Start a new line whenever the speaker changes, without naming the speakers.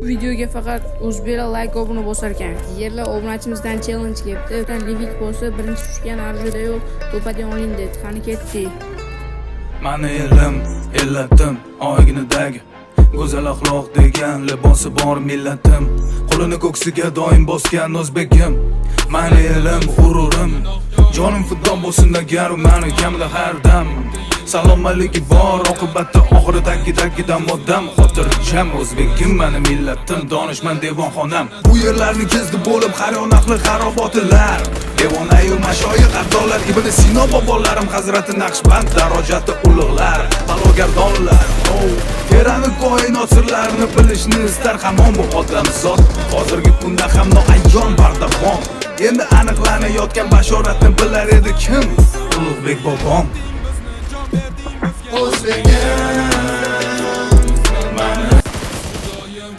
Videoga faqat o'zbeklar layk, obuna bosar ekan. Yerlar, obunachimizdan challenge kelibdi. Livik bo'lsa, birinchi tushgan оружие yo'q, to'padigan oling dedi. Qani, ketdik.
Mani elim, illatim, oyginadagi go'zal axloq degan libosi bor millatim, qo'lini ko'ksiga doim bosgan o'zbegim. Mani elim, g'ururim, jonim fido bo'lsin agar mani kamida har dam salomatligi bor, oqibatda oxiri tagi tagidan odam xotirjam. O'zbegim, mani millatim, donishmand devonxonam. Bu yerlarni kezdi bo'lib har yon ahli xarobotilar, devonayu mashoyix, abdollar, Ibn Sino bobolarim, Hazrati Naqshband darojati ulug'lar, balogardonlar. Oh, terani koinot sirlarini bilishni istar hamon bu odamzod. Hozirgi kunda ham noayon bardavom endi aniqlanayotgan bashoratni bilar edi kim? Ulug'bek bobom.
O'zbegim.